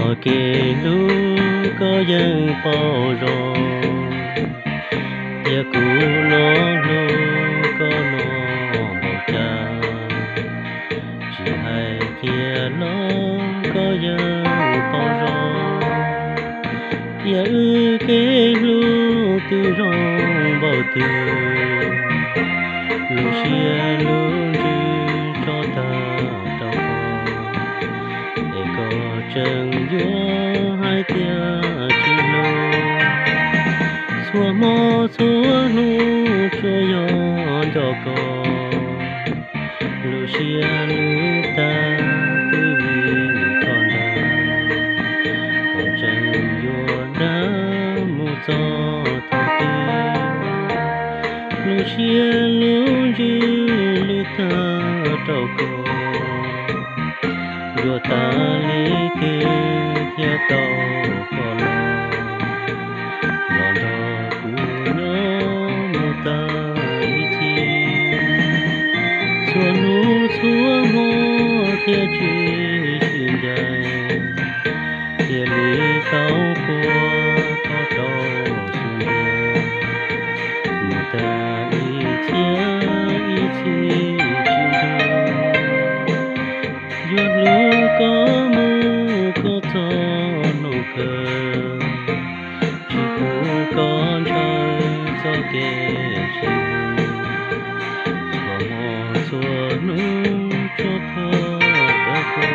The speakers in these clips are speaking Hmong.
Kev hlub koj yeej paub zoo, yog kuv no hlub koj no npaum cas, tsis hais cia los koj yeej paub zoo. Tias wb kev hlub twb zoo npaum twg, lub siab lub ntsws tso tag rau koj, es koj tseem yuav hais tias tsis hlub. Txhua hmo txhua hnub tsuas yog nco koj, lub siab lub tag twb vim koj ntag, koj tseem yuav dag mus txog thaum twg. Lub siab lub ntsws lwj tag rau koj, yuav tas li twg thiaj tau koj los, los nrog kuv nyob mus tag ib txhis. Txhua hnub txhua hmo thiaj tsis sib ncaim, thiaj li tau quaj thov rau xub ntiag, mus tag ib txhiab ib txhis tsis nrug. Yuav hlub koj mus koj txog nus kawg, tsis pub koj ntshaw txoj kev sib hlub. Txhua hmo txhua hnub tsuas pom koj,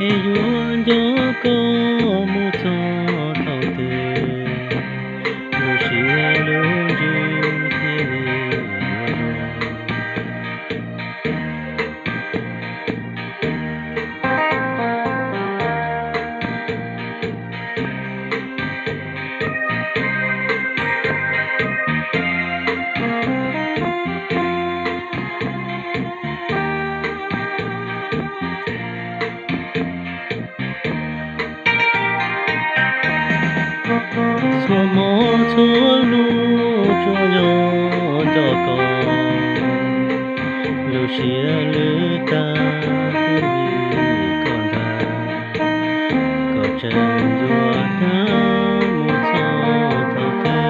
es yuav nco koj mus txog thaum twg, lub siab lub ntsws thiaj li yuav zoo. Txhua hmo txhua hnub tsuas yog nco koj, lub siab lwj tag twb vim koj ntag, koj tseem yuav dag mus txog thaum twg.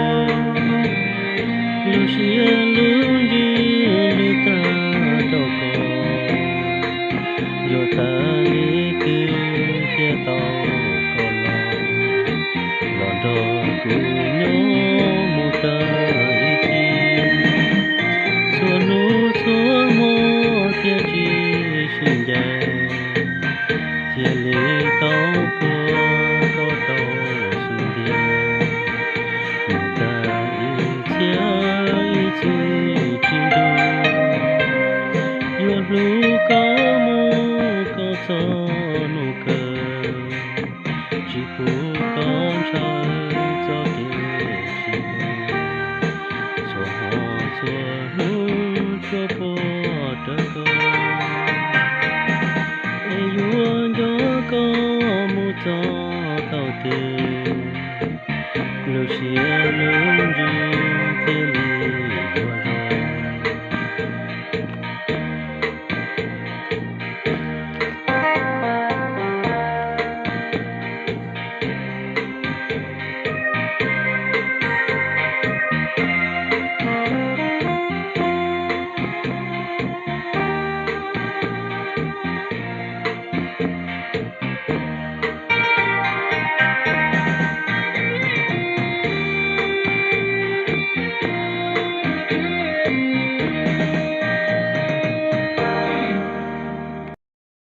Lub siab lub ntsws lwj tag rau koj, yuav tas li twg thiaj tau koj los, los nrog kuv nyob mus tag ib txhis. Txhua hnub txhua hmo thiaj tsis sib ncaim, thiaj li tau quaj thov rau xub ntiag, mus tag ib txhiab ib txhis tsis nrug. Yuav hlub koj mus koj txog nus kawg, tsis pub koj ntshaw txoj kev sib hlub. Txhua hmo txhua hnub tsuas pom rawv koj, es yuav nco koj mus txog thaum twg. Lub siab